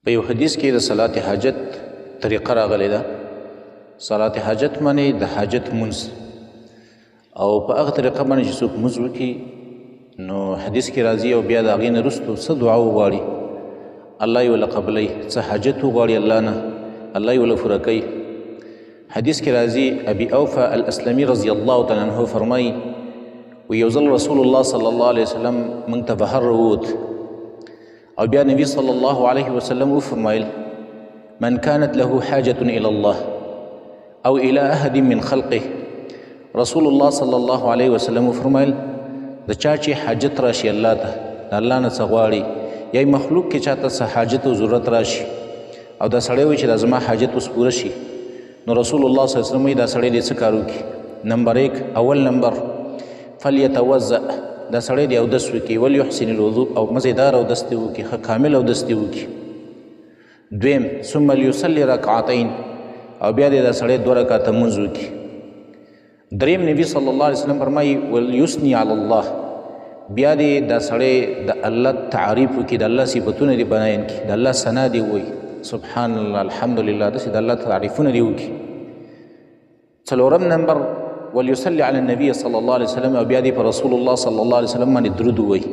په یو حدیث کې د صلات حاجت طریقه راغلې ده. صلات حاجت معنی د حاجت مونځ، او په هغه طریقه باندې چې څوک مونځ وکړي نو حدیث کې راځي، او بیا د هغې نه وروسته څه دعا وغواړي الله یې ورله قبلوي، څه حاجت وغواړي الله نه الله یې ورله پوره کوي. حدیث کې راځي ابي اوفا الاسلمي رضی الله تعالی عنه فرمایي و یو ځل رسول الله صلی الله علیه وسلم موږ ته بهر راووت، او بیا نبی صلی الله علیه وسلم وفرمایل من كانت له حاجة إلى الله أو إلى أحد من خلقه. رسول الله صلی الله علیه وسلم وفرمایل د چا چې حاجت راشي الله ته، د الله نه څه غواړي، یا مخلوق کې چاته څه حاجت او ضرورت راشي او دا سړی وایي چې دا زما حاجت اوس پوره شي، نو رسول الله صلی الله علیه وسلم وایي دا سړی دې څه کار وکړي؟ نمبر 1، اول نمبر فلیتوضأ، دا سړی دې اودس وکړي، ولیحسن الوضوء، او مزیدار اودس دې وکړي، ښه کامل اودس دې وکړي. دویم ثم لیصلي رکعتین، او بیا دې دا سړی 2 رکعته لمونځ وکړي. دریم نبی صلی الله علیه وسلم فرمایي ولیثني علی الله، بیا دې دا سړی د الله تعریف وکړي، د الله صفتونه دې بیان کړي، د الله ثنا دې ووایي، سبحان الله الحمدلله، داسې د الله تعریفونه دې وکړي. څلورم نمبر وليصلي على النبي صلى الله عليه وسلم، او بیا دې پر رسول الله صلی الله علیه وسلم باندې درود ووایي.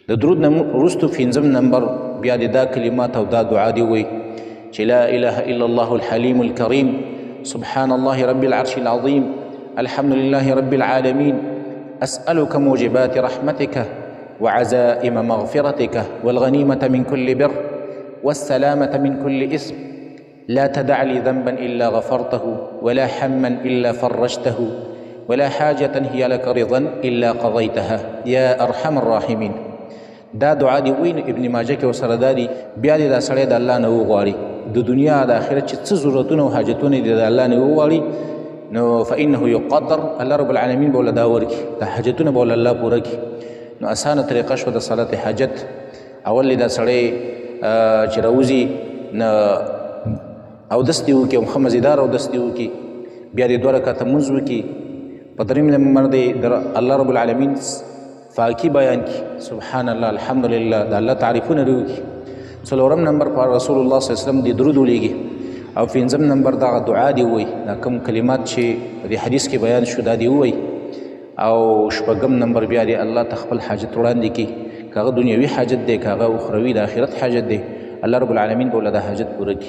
د درود نه وروسته پنځم نمبر بیا دې دا کلمات او دا دعا دې ووایي چې لا اله الا الله الحليم الكريم، سبحان الله رب العرش العظيم، الحمد لله رب العالمين، أسألك موجبات رحمتك وعزائم مغفرتك والغنيمة من كل بر والسلامة من كل إثم، لا تدع لي ذنبا إلا غفرته ولا حما إلا فرجته ولا حاجة هي لك رضا إلا قضيتها يا أرحم الراحمين. دا دعا دی وین ابن ماجه کې ورسره دا دی. بیا دې دا سړی د الله نه وغواړي د دنیا د آخرت چې څه ضرورتونه او حاجتونه دي د الله نه وغواړي، نو فإنه يقدر، الله رب العالمین به ورله دا ورکړي، دا حاجتونه به ورله الله پوره کړي. نو اسانه طریقه شوه د صلات حاجت. اول دې دا سړی چې راوځي نه اودس دې وکړي او ښه مزیدار اودس دې وکړي، بیا دې 2 رکعته لمونځ وکړي. په دریم نمبر دې د الله رب العالمین فاکی بیان کړي، سبحان الله الحمدلله، د الله تعریفونه دې وکړي. څلورم نمبر پر رسول الله صلی الله علیه وسلم دې درود ولیږي، او پنځم نمبر دغه دعا دې ووایي، دا کوم کلمات چې په دې حدیث کې بیان شو دا دې ووایي. او شپږم نمبر بیا دې الله ته خپل حاجت وړاندې کړي، که هغه دنیوي حاجت دی که هغه اخروي د آخرت حاجت دی، الله رب العالمین به ورله دا حاجت پوره کړي.